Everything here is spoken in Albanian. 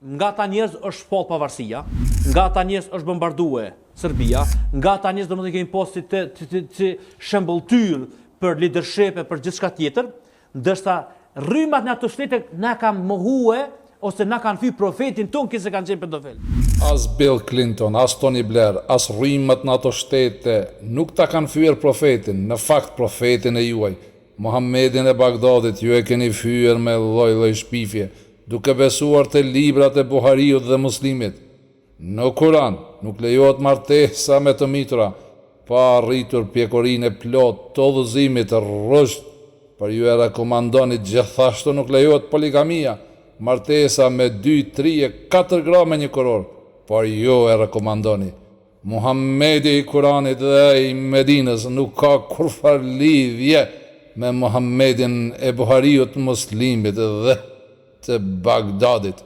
Nga ata njerëz është shpall pavarësia, nga ata njerëz është bombardue Serbia, nga ata njerëz domethënë kemi pas si të, të, të, si shembulltyrë për leadership e për gjithçka tjetër, ndërsa rrymat në ato shtete na kanë mohue ose na kanë fy profetin tonë kinse kanë qenë pedofil. As Bill Clinton, as Tony Blair, as rrymat në ato shtete nuk ta kanë fyer profetin, në fakt profetin e juaj, Muhammedin e Bagdadit ju e keni fyer me lloj lloj shpifje, duke besuar te librat e Buhariut dhe Muslimit. Në Kuran nuk lejohet martesa me të mitura pa arritur pjekurinë e plotë të udhëzimit rushd, por ju e rekomandoni gjithashtu nuk lejohet poligamia, martesa me dy, tri e katër gra me një kurorë, por ju e rekomandoni. Muhammedi i Kuranit dhe ai i Medinës nuk ka kurrfarë lidhje me Muhammedin e Buhariut Muslimit dhe të Bagdadit.